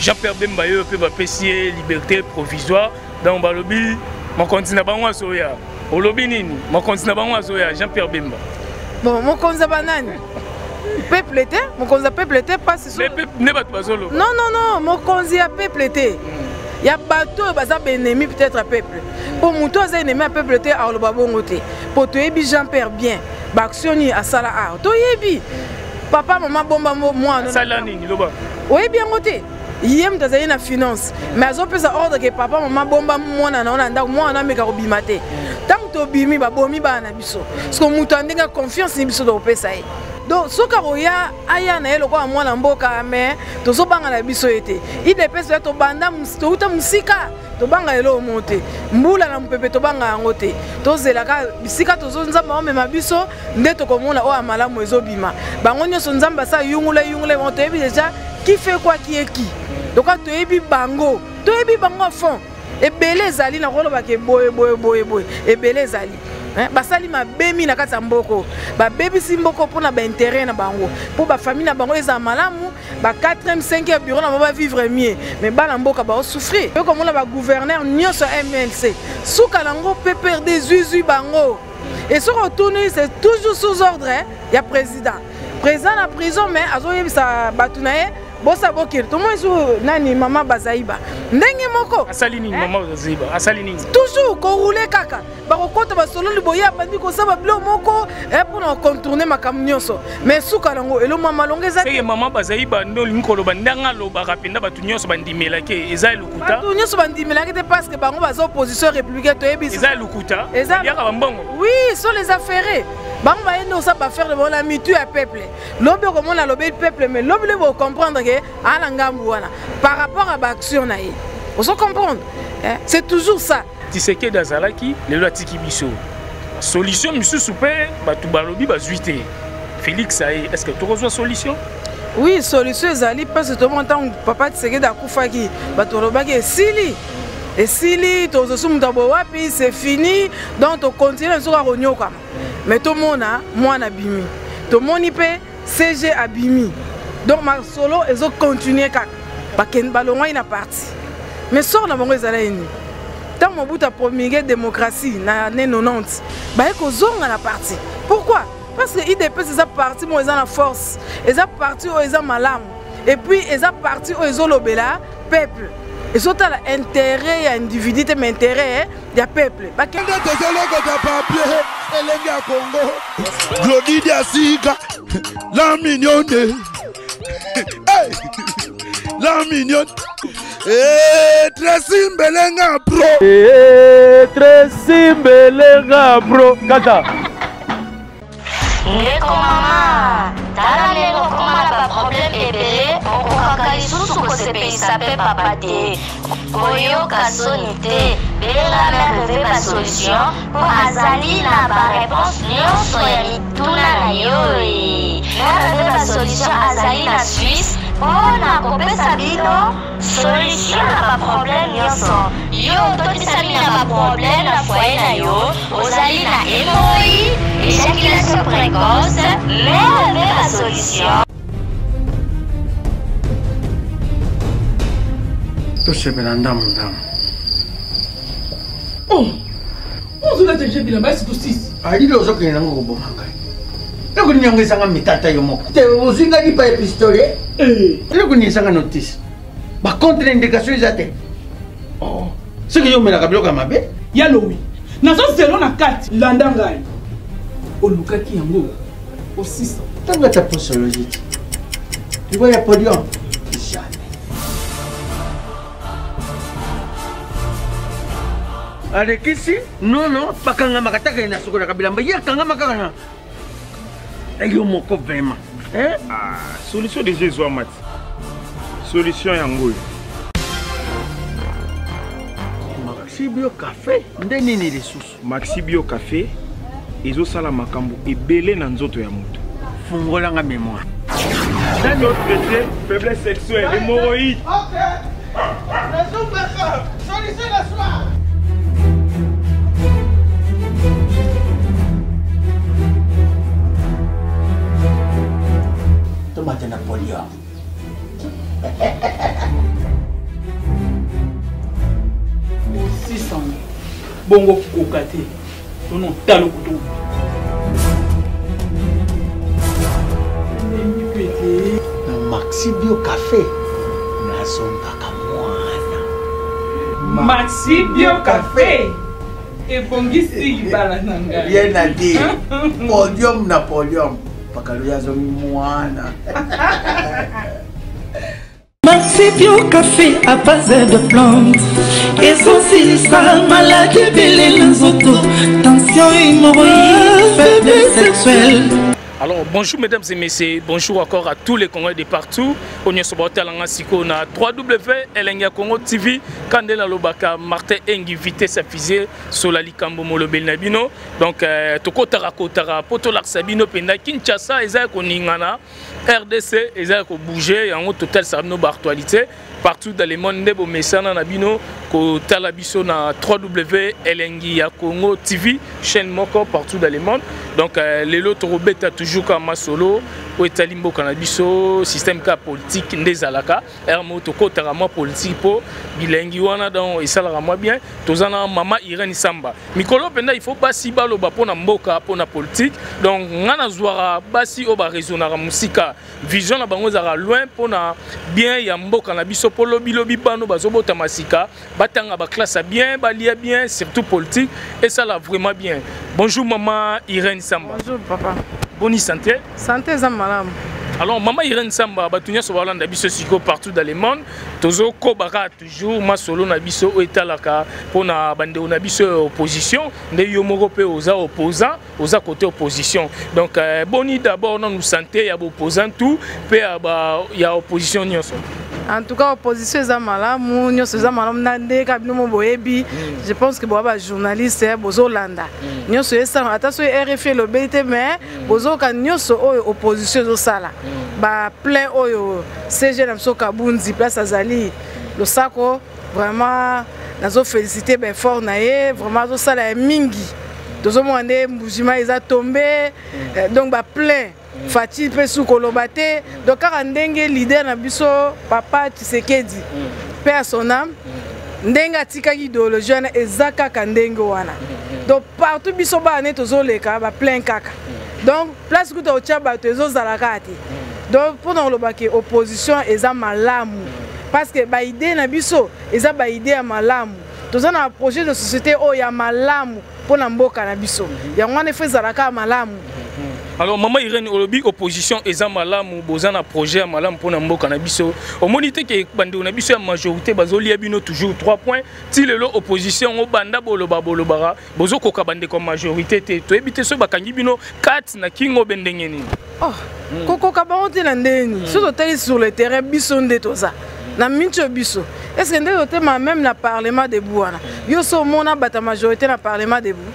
Jean-Pierre Bemba ye mpe bapesi ye liberté provisoire. Donc balobi mokonzi na bango azoya. Olobi nini? Mokonzi na bango azoya Jean-Pierre Bemba. Bon, mokonzi ya banani? Peuple te, mokonzi ya peuple te pasi so. Ne bato bazoloba. Non non non, mokonzi ya peuple te. Ya bato oyo baza baennemi peut-être ya peuple. Mpo moto aza ennemi ya peuple te aloba bongo te. Mpo toyebi Jean-Pierre bien, baaction nini asala awa. Toyebi. Papa mama bomba mwana. Asala nini loba? Oyebi yango te. Ye moto azali na finance mais azopesa ordre ke papa mama bomba mwana na yo na ndako, mwana ameka kobima te. Ntango tobimi babomi bana na biso. Parce que moto andenge ya confiance ni biso tokopesa ye. Donc soki akoya aya na ye lokola mwana mboka, mais tozobanga na biso ye te. UDPS ya tobanda touta mosika, tobanga eloko moko te. Mbula na mopepe tobanga yango te. Tozelaka bisika tozo Nzambe aomema biso nde tokomona oyo ya malamu ezobima. Bango nyonso Nzambe asala yungula yungula bango, toyebi déjà qui fait quoi, qui est qui. Donc toyebi bango, toyebi bango à fond. Ebele ezali na koloba ke boye boye boye boye, ebele ezali. Hein, basali mabemi na kati ya mboko, babebisi mboko mpona ba intérêt na bango, mpo ba famille na bango ezala malamu, ba 4e 5e bureau na bango ba vivre mieux, mais bana mboka bao souffrir. Yo komona ba gouverneur nyonso ya MLC suka nango PPRD zwizwi bango. Et soki otuni, c'est toujours sous ordre ya président. Président na prison, mais azoyebisa bato na ye bosa bokende. Tomoni su nani mama Bazaiba ndenge moko. Asali nini mama Bazaiba? Asali nini? Toujours korouler kaka. Bakokota basololi boye, abandi kosala biloko moko mpona kocontourner makambo nyonso. Mais suka nango eloma malonga eza te. Seke mama Bazaiba nde olingi koloba ndenge alobaka mpenza bato nyonso bandimelaki eza lokuta. Bato nyonso bandimelaki te parce que bango baza opposition républicaine, toyebi. Eza lokuta. Eza yaka bambongo. Oui, sont les affairés. Bango baye nde osala baaffaire de bango na mitu ya peuple. Lobi okomona alobeli peuple, mais lobi lobi okomprendre ke ala ngambu wana par rapport à baaction na ye. Ozo comprendre? C'est toujours ça. Tshisekedi azalaki lelo atiki biso. Solution misusu pe bato balobi bazwi te. Félix aye, est-ce que tokozwa solution? Oui, solution ezali parce que tomona ntango papa Tshisekedi akufaki, bato balobaki esili. Esili, tozosu moto aboye wapi, c'est fini. Donc tokontinue soki akonyokama. Mais tomona mwana abimi. Tomoni pe CG abimi. Donc masolo ezo continuer kaka. Bakende balongwaki na parti. Mais sort na bango ezalaki nini? Ntango Mobutu a promulgué démocratie na année 90, baye kozonga na parti. Pourquoi? Parce que UDPS eza parti moko eza na force, eza parti oyo eza malamu, et puis eza parti oyo ezolobela peuple. Ezotala intérêt ya individu te, mais intérêt ya peuple. Bakende tozolokota papier elenge ya Congo. Glody Diasika, la mignonne. Hey! La mignonne. Eh, Tracy Mbelenga bro. Eh, Tracy Mbelenga bro. Kaka. Ndeko mama, tala ndenge okoma na baproblème ebele, okokaka lisusu kosepelisa mpe papa te. Koyoka soni te, benga mère Veve ba solution mpo azali na ba réponse nyonso ya mituna na yo. Mère Veve ba solution azali na Suisse mpo na kopesa bino solution na ba problème nyonso. Yo ototisami na ba problème na foyer na yo, ozali na hémorroïde, éjaculation précoce, mère Veve ba solution. Tosepela ndambu ndambu. Oh! Ozolata je bilamba esi tosisi. Alili ozokende nango koboma ngai. Eloko nini yango ezanga mitata yo moko? Te ozwi ngai lipa ya pistolet? Eh. Eloko nini ezanga notice? Ba contre indication eza te. Oh. Soki yo omelaka biloko ya mabe? Ya lowi. Nazo zelo na kati. Landa ngai. Olukaki yango osisa. Ntango ata posologie te. Liwa ya podium. Jamais. Alekisi nono bakangamaka taka ye na sokolaka bilamba ye akangama kaka na yo moko vraiment. Hein? Ah, solution déjà ezwama ti. Solution yango oyo. Maxi Bio Café nde nini lisusu? Maxi Bio Café ezosala makambo ebele na nzoto ya moto. Fungolanga mémoire. Traité faiblesse sexuelle, hémorroïde. Ok. Solution na soir. Tomate na podium. Bongo koka te. Tono talo kutu. Na Maxi Bio Café nazongaka mwana. Maxi Bio Café ebongisi libala na ngai. Rien à dire. Podium na podium. Pakalo azongi mwana. Maxi Bio Café à base de plantes ezosilisa maladi ebele na nzoto tension hémorroïde faiblesse sexuelle. Alors bonjour mesdames et messieurs, bonjour encore à tous les Congolais de partout. On est sur Botalanga Siko na 3W Elengi Congo TV Kandela Lobaka Martin Engi vitesse à fusée Sola Likambo Molobel Nabino. Donc euh, tokotara kotara poto laksa bino penda Kinshasa eza koningana RDC eza ko bouger yango total sa bino ba actualité partout dans le monde nde bomesana na bino kotala biso na 3W Elengi ya Congo TV chaîne moko partout dans le monde. Donc euh, lelo tokobeta toujours ka masolo oyo etali mboka na biso système ka politique nde ezalaka heure moko tokotaka mwa politique mpo bilengi wana donc esalaka mwa bien. Toza na mama Irène Samba mikolo mpenza il faut basi baloba mpo na mboka mpo na politique. Donc nga nazwaka basi oyo baraisonnaka mosika, vision na bango ezalaka loin mpo na bien ya mboka na biso, mpo lobilobi bano bazobotama sika batanga baklasse ya bien, balia bien, surtout politique esala vraiment bien. Bonjour mama Irène Samba. Bonjour papa. Boni santé? Santé eza malamu. Alors mama Irène Samba, bato nyonso balanda biso sikoyo partout dans le monde, tozokobaka toujours masolo na biso oyo etalaka mpona bandeko na biso ya opposition. Nde yo moko mpe oza opposant, oza côté opposition. Donc euh, boni d'abord nanu santé ya baopposant tout mpe ya, ba, ya opposition nyonso? En tout cas opposition eza malamu, nyonso eza malamu na nde kaka bino mo boyebi. Je pense que boa bajournaliste bozolanda nyonso esalama, ata soki RFI elobeli te, mais bozoyoka nyonso oyo opposition ezosala, baplein oyo CG na biso Kabunzi place azali losako. Vraiment nazo féliciter baeffort na ye, vraiment azosala ya mingi. Tozomona nde Mbujima eza tombe, donc baplein Fatshi mpe su koloba te. Donc kaka ndenge leader na biso papa Tshisekedi, mpe à son âme, ndenge atikaki idéologie wana eza kaka ndenge wana. Donc partout biso bana nde tozoleka baplein kaka, donc place kuta otya bato ezozala kaka te. Donc mpona kolobaki opposition eza malamu parce que baidée na biso eza baidée ya malamu, toza na projet de société oyo ya malamu mpona mboka na biso, yango wana efo ezala kaka malamu. Alors mama Irène, olobi opposition eza malamu, boza na projet ya malamu mpona mboka na biso. Omoni te ke bandeko na biso ya majorité bazolia bino toujours 3 points ti lelo? Opposition yango banda boloba bolobaka, bozokoka bandeko ya majorité te. Toyebi te soki bakangi bino kati na kingo be ndenge nini. Oh, kokoka bango te na ndenge nini? Soki totali sur le terrain, biso nde toza na minti oyo biso. Est ce que nde totema même na parlement debout wana, yo so omona bato ya majorité na parlement debout?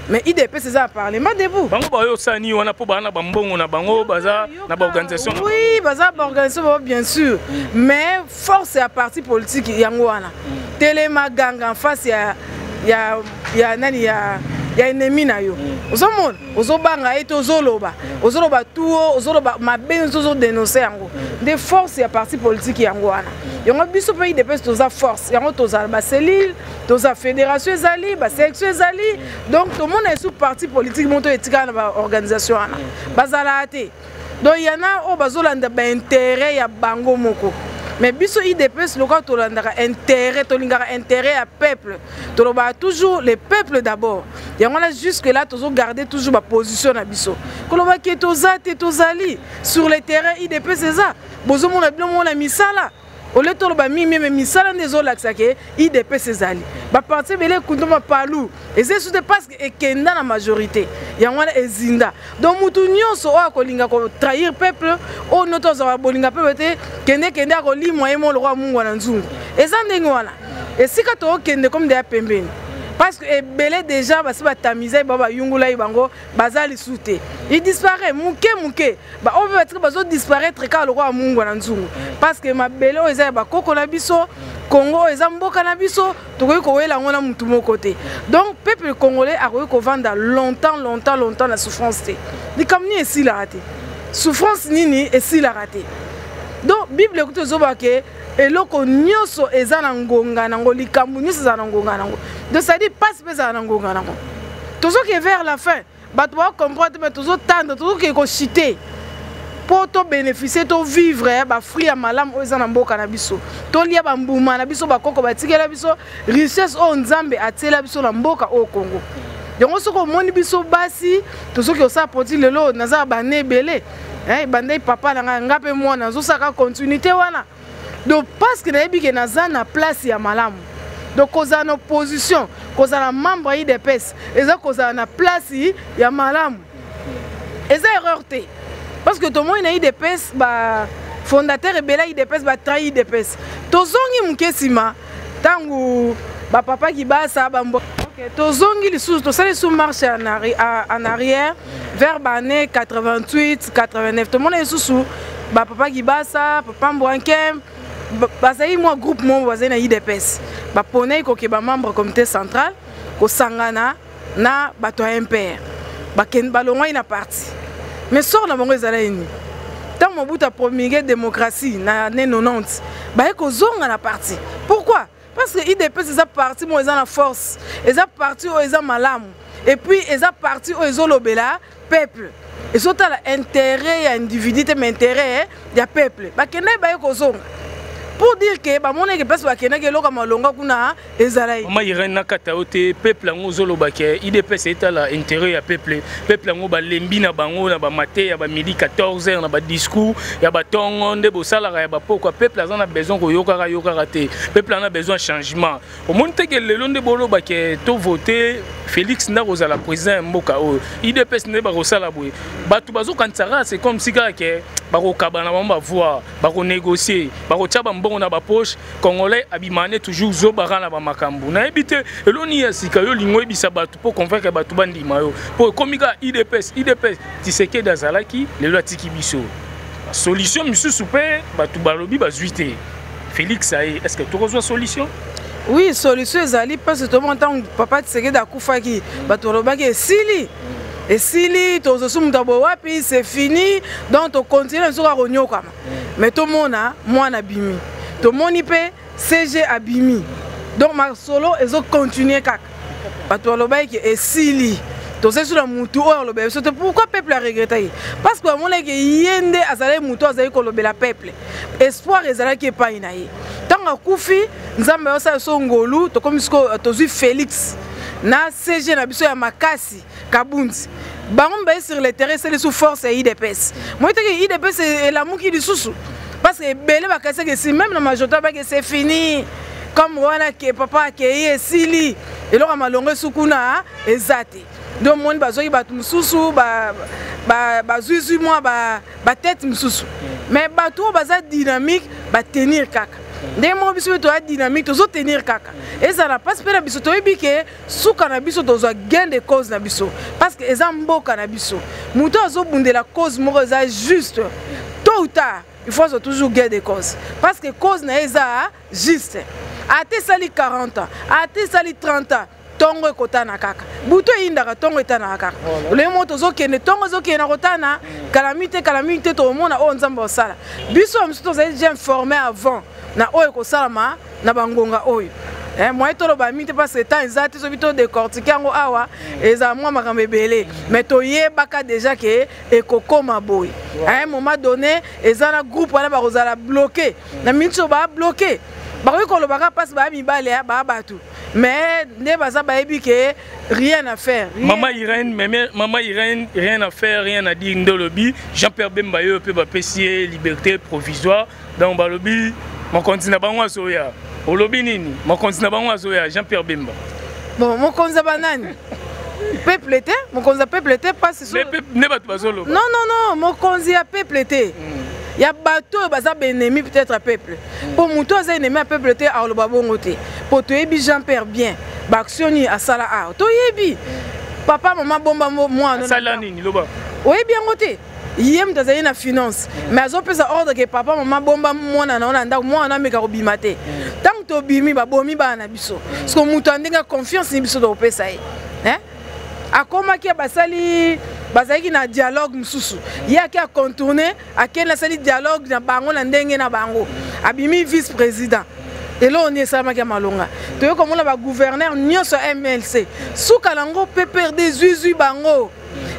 Mais UDPS eza na parlement debout. Bango bayo osala nini wana? Mpo baa na bambongo na bango, baza na baorganisation. Oui, baza baorganisation bango bien sûr, mais force ya parti politique yango wana, telema ganga en face ya nani ya ennemi na yo. Ozomona ozobanga ye te, ozoloba, ozoloba tuo, ozoloba mabe nyonso, ozodénonce. Yango nde force ya parti politique yango wana. Yango biso mpe UDPS toza force yango, tozala bacellule, toza fédération, ezali basélection ezali. Donc tomona esu parti politique moko to etikala na baorganisation wana bazalaka te. Donc yana oyo bazolanda baintérêt ya bango moko, mais biso UDPS lokola tolandaka intérêt, tolingaka intérêt ya peuple, tolobaka toujours le peuple d'abord. Yango wana jusque là tozogarde toujours baposition na biso. Kolobaki toza te, tozali sur le terrain. UDPS eza, bozomona bino mona misala ole toloba mingi, mais misala nde ezolakisa ke UDPS ezali. Baparti ebele ekundoma palu eza esu te parce que ekenda na majorité, yango wana ezinda. Donc mutu nyonso oyo akolinga kotrahir peuple oyo noto azwaka bolinga peuple te, kende kende, akolimwa ye mo lokola mungwa na nzungu. Eza ndenge wana esika tookende comme deya pembeni, parce que ebele déjà basi batamiza ye, bao bayungula ye, bango baza lisusu te, il disparaît moke moke. Baoyo mpe batika bazodisparaître kaka lokola mungwa na nzungu, parce que mabele oyo eza ya bakoko na biso. Congo oyo eza mboka na biso, tokoki kowela yango na mutu moko te. Donc peuple congolais akoki kovanda longtemps longtemps longtemps na souffrance te. Likambo nini esilaka te? Souffrance nini esilaka te? Donc Bible ekuti ezobaka ke Eloko nyonso eza na ngonga nango, likambo nyonso eza na ngonga nango. Donc c'est-à-dire passe mpe ezala na ngonga nango. Tozoke vers la fin, bato bakocomprendre te, mais tozotanda, tozoke kochite mpo tobénéficie, tovivre bafruit ya malamu oyo eza na mboka na biso, tolia bambuma na biso bakoko batikela biso, richesse oyo Nzambe atiela biso na mboka oyo Congo. Yango soki omoni biso basi tozoki kosala produit lelo, naza na bana ebele, ebandai papa na ngai, nga mpe mwana nazosaka continuité wana. Donc parce que nayebi ke naza na place ya malamu. Donc kozala na opposition, kozala membre ya UDPS eza kozala na place ya malamu, eza erreur te, parce que tomoni na UDPS ba fondateur ebele ya UDPS batrahi UDPS. Tozongi moke nsima, ntango bapapa Kibasa bambo, okay, tozongi lisusu, tosali lisusu marche en arrière vers baannée 88 89, tomoni lisusu bapapa Kibasa, papa Mbwankem, bazali mwa groupe moko bazali na UDPS, baponaki koke bamembre comité central kosangana na bato ya MPR, balongwaki na parti. Mais sort na bango ezalaki nini? Ntango Mobutu apromulgue démocratie na année 90, baye kozonga na parti. Pourquoi? Parce que UDPS eza parti moko eza na force, eza parti oyo eza malamu, et puis eza parti oyo ezolobela peuple, ezotala intérêt ya individu te, mais intérêt ya peuple. Bakendaki, baye kozonga, pour dire que bamonaki place bakendaki, eloko ya malonga kuna ezalaki. Mama Irene, nakata yo te. Peuple yango ozoloba ke UDPS etala intérêt ya peuple, peuple yango balembi na bango na bamate ya bamidi 14 heures, na badiscours ya batongo nde bosalaka ya bapokwa. Peuple aza na besoin koyokaka yokaka te, peuple aza na besoin changement. Omoni te ke lelo nde boloba ke tovote Félix nde akozala président ya mboka oyo, UDPS nde bakosala boye, bato bazokanisaka c'est comme si kaka ke bakokabana bango bavoix, bakonégocie, bakotia bambongo na bapoche. Congolais abimane toujours zobaka na bamakambo. Nayebi te eloni ya sika yo olingi oyebisa bato mpo convaincre bato bandima yo, mpo ekomi kaka UDPS, UDPS. Tshisekedi azalaki, lelo atiki biso, solution misusu mpe bato balobi bazwi te. Félix aye, est ce que tokozwa solution? Oui, solution ezali, parce que tomona ntango papa Tshisekedi akufaki, bato balobaki esili, esili, tozosu moto aboye wapi, c'est fini, donc tokontinue na biso kaka konyokama. Mais tomona mwana abimi, tomoni mpe SG abimi, donc masolo ezocontinue kaka. Bato balobaki ke esili, tozali so na mutu oyo alobela biso te. Pourquoi peuple aregretaki? Parce que bamonaki ye nde azalaki mutu oyo azali kolobela peuple, espoir ezalaki epai na ye. Ntango akufi, Nzambe ayosala biso ngolu, tokomi sikoyo, tozwi Félix na SG na biso ya makasi Kabundi, bango mibale sur le terrain, esali su force ya UDPS. Moi teke UDPS elamuki lisusu, parce que ebele bakanisaki esi, même na majorité baki c'est fini, comme wana ke papa akei, esili, eloko ya malongo esu kuna eza te. Nde omoni bazwaki bato mosusu, bazwizwi mwa batete mosusu, mais bato oyo baza dynamique batenir kaka. Ndenge moko biso mpe toya dynamique, tozotenir kaka, ezala mpasi mpe na biso, toyebi ke suka na biso tozwa gain de cause na biso, parce que eza mboka na biso. Moto azobundela cause moko eza juste, tôt ou tard il faut azwa toujours gain de cause, parce que cause na ye eza juste. Ata esali 40 ans, ata esali 30 ans, ntongo ekotana kaka, butu eyindaka, ntongo etanaka kaka. Olenge moko tozokende, ntongo ezokende na kotana, kala mingi te, kala mingi te, tokomona oyo Nzambe osala biso. Ya mosusu tozali déjà informé avant na oyo ekosalama na bangonga oyo. Moye toloba mingi te, parce que temps eza te. Soki todécortique yango awa, ezala mwa makambo ebele, mais toyebaka déjà ke ekokoma boye. À un moment donné, eza na groupe wana bakozala bloqué na miniti oyo, babloqué, bakoki kolobaka mpasi, baya mibale, baya bato, mais nde baza bayebi ke rien à faire, rien. Mama Irène, mama, mama Irène, rien à faire, rien à dire. Nde olobi Jean-Pierre Bemba oyo mpe bapesi ye liberté provisoire, donc balobi mokonzi na bango azoya. Olobi nini? Mokonzi na bango azoya, Jean-Pierre Bemba. Bon, mokonzi ya banani? Peuple te, mokonzi ya peuple te, pasi. Nde bato bazoloba. Non, non, non, mokonzi ya peuple te, ya bato oyo baza baennemi peut-être ya peuple, mpo moto aza ennemi ya peuple te aloba bongo te, mpo toyebi Jean Pierre bien, baaction nini asala awa, toyebi. Papa mama bomba mwana. Asala nini? Loba. Oyebi yango te. Ye moto azali na finance, mais azopesa ordre ke papa mama bomba mwana na yo na ndako, mwana ameka kobima te. Ntango tobimi, babomi bana na biso. Parce que moto ya ndenge confiance ni biso tokopesa ye? Akomaki, basali, bazalaki na dialogue mosusu, ye ake acontourne, akende asali dialogue na bango na ndenge na bango. Abimi vice président. Eloko nini esalamaki ya malonga? Toyei komona bagouverneur nyonso ya MLC, suka nango PPRD ezwizwi bango.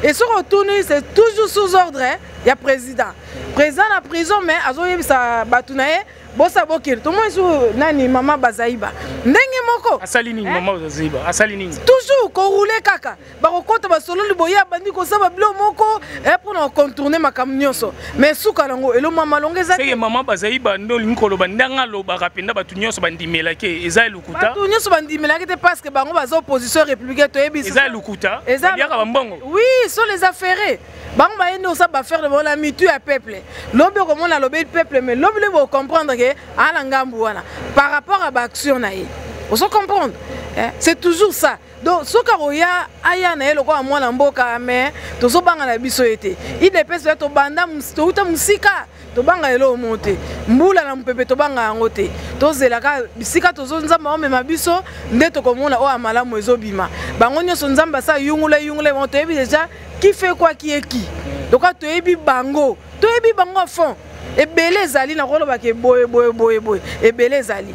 Et soki otuni, c'est toujours sous ordre ya président. Président na prison, mais azoyebisa bato na ye bosa bokende. Tomoni su nani, mama Bazaiba, ndenge moko. Asali nini mama Bazaiba? Asali nini? Toujours korouler kaka, bakokɔta, basololi boye, abandi kosala bilo moko mpona kocontourner makambo nyonso, mais suka nango eloma malonga eza. Seke mama Bazaiba nde olingi koloba, ndenge alobaka mpenza, bato nyonso bandimelaki, eza elukuta? Bato nyonso bandimelaki te, parce que bango baza opposition républicaine, toyebi. Eza elukuta, baliaka bambongo. Oui, sont les affaires. Bango baye nde osala baaffaire na bango na mitu ya peuple. Lobi okomona alobeli peuple, mais lobi lobi okocomprendre ke aa na ngambu wana par rapport à baaction na ye. Ozo comprendre, eh? C'est toujours ça. Donc soki akoya, aya na ye lokola mwana mboka, mais tozobanga na biso ye te. UDPS oya, tobanda, touta mosika, tobanga eloko moko te. Mbula na mopepe, tobanga yango te. Tozelaka bisika tozo, Nzambe aomema biso nde tokomona oyo ya malamu ezobima. Bango nyonso Nzambe asa yungula yungula bango. Toyebi déjà qui fait quoi, qui est qui. Donc toyebi bango, toyebi bango à fond. Ebele ezali na kolobaka boye boye boye boye, ebele ezali.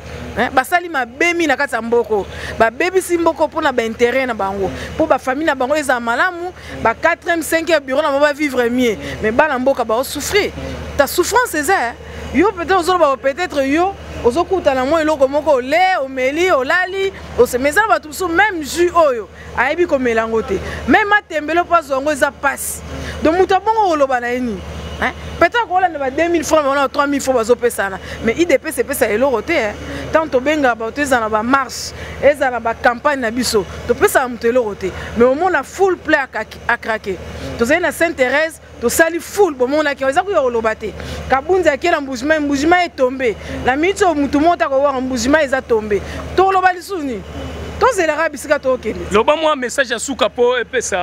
Basali mabemi na kati ya mboko, babebisi mboko mpona baintérêt na bango, mpo bafamille na bango ezala malamu, ba 4e 5e bureau na bango bavivre mieux, mais bana mboka baosouffrir. Ta souffrance eza yo, peut-être ozoloba, peut-être yo ozokutana mwa eloko moko, ole omeli, olali, mais eza na bato mosusu, même jus oyo ayebi komela yango te, même atembele mpo azwa yango eza mpasi. Donc moto abongo koloba na ye nini? Peut-être kolanda ba 2000 francs bango na 3000 francs bazopesana, mais UDPS epesa eloko te. Tant tobengaka bato, ezala na bamarche, ezala na bacampagne na biso, topesaka moto eloko te, mais omona full plein à craquer. Tozali na Sainte Thérèse, tosali full, bomonaki eza kuya koloba te. Kabunzi akela Mbujimai, Mbujimai etombe na miniti oyo, mutu moko takowaka Mbujimai eza tombe. Tokoloba lisusu nini? Tozelaka bisika tokende. Loba mwa message ya suka mpo epesa,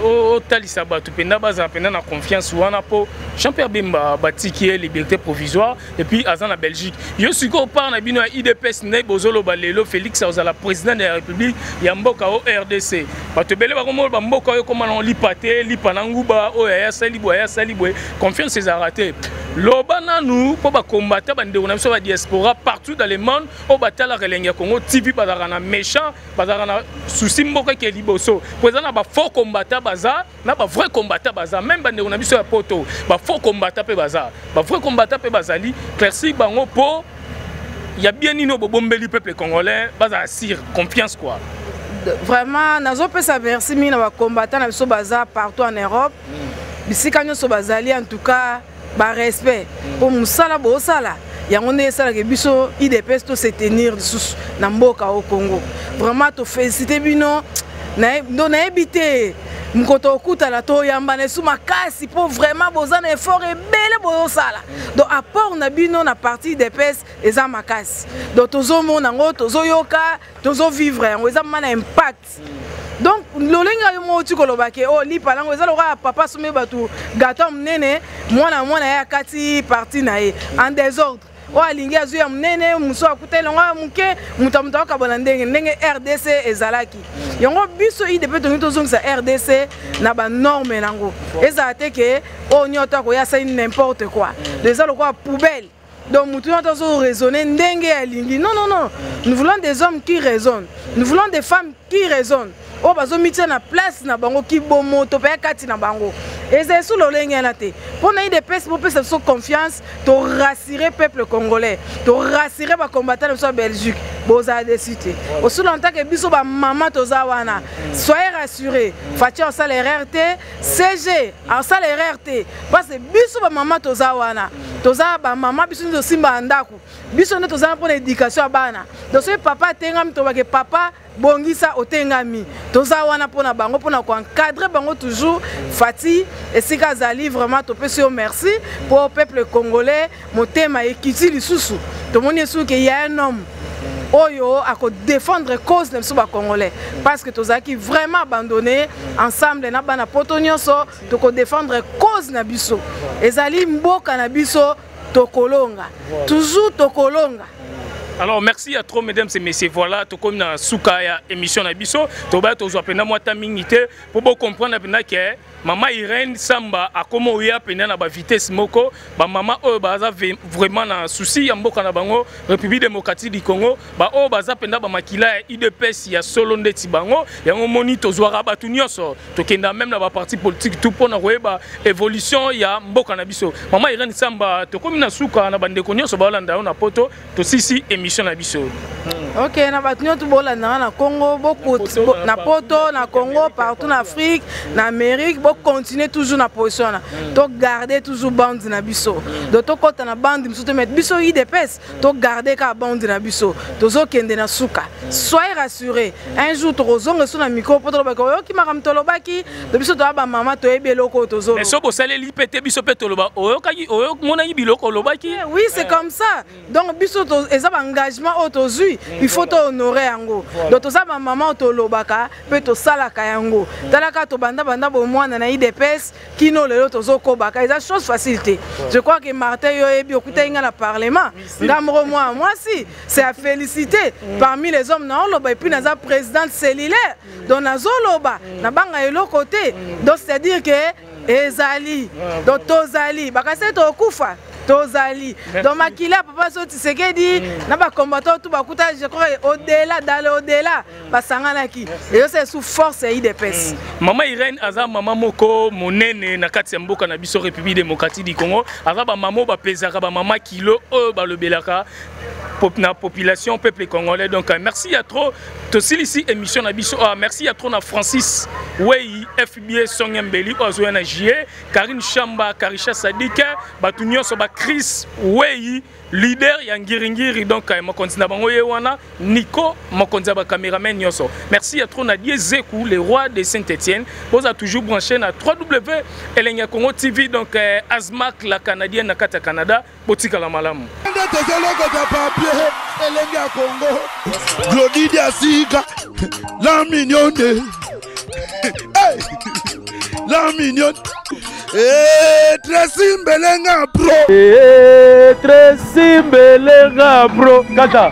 otalisa bato mpenza bazala mpenza na confiance wana, mpo Jean Pierre Bemba batiki ye liberté provisoire et puis aza na Belgique. Yo sikoyo, part na bino ya UDPS, nde bozoloba lelo Félix azala président de la République ya mboka o RDC, bato ebele bakomona bamboka oyo ekoma na lipa te, lipa na nguba oyo ayasali boye, ayasali boye, confiance ezalaka te. Loba nanu mpo bakombata, bandeko na biso ba diaspora partout dans le monde oyo batalaka Elengi ya Congo TV, bazalaka na méchant, bazalaka na souci mboka eke liboso, po eza na bafaux combattant, baza na bavrai combattant, baza même bandeko na biso ya poto, bafaux combattant mpe baza, bavrai combattant mpe bazali. Éclaircir bango mpo ya bien nini oyo bobombeli peuple congolais, bazala sur confiance quoi. Vraiment, nazopesa merci mingi na bacombattant na biso baza partout en Europe, bisika nyonso bazali. En tout cas barespect mpo mosala bosala yango nde esalaka biso UDPS tose tenir lisusu na mboka au Congo. Vraiment tofélicité bino. Ndo nayebi te mokoto okutana, toyambana esu makasi, mpo vraiment boza na effort ebele bozosala. Donc apport na bino na parti UDPS eza makasi. Donc tozomona yango, tozoyoka, tozovivre yango, eza ma na impact. Donc lolenge yo moko oti koloba ke o lipa nango eza lokola papa asombi bato gâteau monene, mwana mwana ye akati parti na ye en désordre, oyo alingi azwi ya monene, mosu akuta elongo ya moke, moto ya moto akabona ndenge ndenge RDC ezalaki yango. Biso UDP tolingi tozongisa RDC na banorme nango, ezala te ke oyo nyonso akoya asali n'importe quoi. Donc eza lokola poubelle, donc mutu nyonso azo raisonner ndenge alingi. Non, non, non, nous voulons des hommes qui raisonnent, nous voulons des femmes qui raisonnent, oyo bazomitia na place na bango, kibomoto mpe ya kati na bango eza esu lolenge wana te. Mpo na UDPS, bopesa biso confiance, torassure peuple congolais, torassure bacombattant na biso ya Belgique, bozala déçus te. Osula ntake biso bamama toza wana, soyez rassuré, Fatshi asala erreur te, SG asala erreur te, parce que biso bamama toza wana, toza bamama, biso nde tosimba ndako, biso nde toza mpona éducation ya bana. Donc soki papa atengami, tobake papa bongisa, otengami, toza wana mpona bango, mpona koencadre bango toujours. Fatshi esika azali, vraiment topesi yo merci, mpo peuple congolais motema ekiti lisusu, tomoni esuki ya un homme oyo akodéfendre cause na biso bacongolais, parce que tozalaki vraiment abandonné. Ensemble na bana poto nyonso tokodéfendre cause na biso, ezali mboka na biso, tokolonga toujours, tokolonga. Alors merci à trop, mesdames et messieurs. Voilà, tokomi na suka ya émission na biso. Toba tozwa pena mwa ta mingi te po bo comprendre pena ke mama Irène Samba akoma oya pena na ba vitesse moko, ba mama oyo baza vraiment na souci ya mboka na bango, République démocratique du Congo, ba oyo baza pena ba makila ya UDPS ya solo ndeti bango, yango moni tozwaka bato nyonso, tokenda même na ba parti politique tout pona koyeba évolution ya mboka na biso. Mama Irène Samba, tokomi na suka na bandeko nyonso balanda yo na poto, tosisi émission na biso. Ok, na bato nyonso bolandanga na Congo, na poto, na Congo, partout na Afrique, na Amérique, bocontinue toujours na position wana. Togarde toujours bande na biso. Donc tokɔta na bande mosusu te, mais biso UDPS togarde kaka bande na biso, tozokende na suka. Soyez rassuré, un jour tokozonga so na micro mpo tolobaki oyoki makambo tolobaki. To biso toya bamama, toyebi eloko oyo tozoloba. Mais so bosaleli mpe te, biso mpe toloba oyokaki, omonaki biloko olobaki. Oui, c'est comme ça. Donc biso eza baengagement oyo tozwi, il faut tohonore yango. Donc toza bamama oyo tolobaka mpe tosalaka yango. Talaka, tobanda banda bomwana na UDPS kino lelo tozokobaka, eza chose facile te. Je crois que Martin, yo oyebi, okutaki nga na parlement, nga moko mwana mwasi, c'est à féliciter parmi les hommes. Naoloba, et puis naza présidente cellulaire, donc nazoloba, nabanga eloko te. Donc c'est à dire que ezali, donc tozali bakasi, tokufa tozali. Donc makila papa so Tshisekedi na bacombattant tout bakuta, je crois au-delà, dans le au-delà basanganaki, ezosala sous force ya UDPS. Mama Irène aza mama moko monene na kati ya mboka na biso, République démocratique du Congo. Aza bamama oyo bapezaka bamama kilo oyo balobelaka na population, peuple congolais. Donc merci ya trop. Tosilisi émission na biso. Ah, merci ya trop na Francis Wei, FBA Songembeli oyo azoya na juillet, Karine Chamba, Karisha Sadik, bato nyonso ba Chris Wei, leader ya Ngiringiri. Donc mokonzi na bango ye wana, Nico, mokonzi ya bacameraman nyonso. Merci ya trop na Die Zeku, le roi de Saint-Étienne. Boza toujours branché na 3W Elengi ya Congo TV. Donc Azmak la Canadienne na kati ya Canada, botikala malamu. Nde tozolokota papier, Elenge ya Congo, Glodidi ya sika, la mignonne. Hey! La mignonne. Eh, Tracy Mbelenga pro. Eh, Tracy Mbelenga bro kata.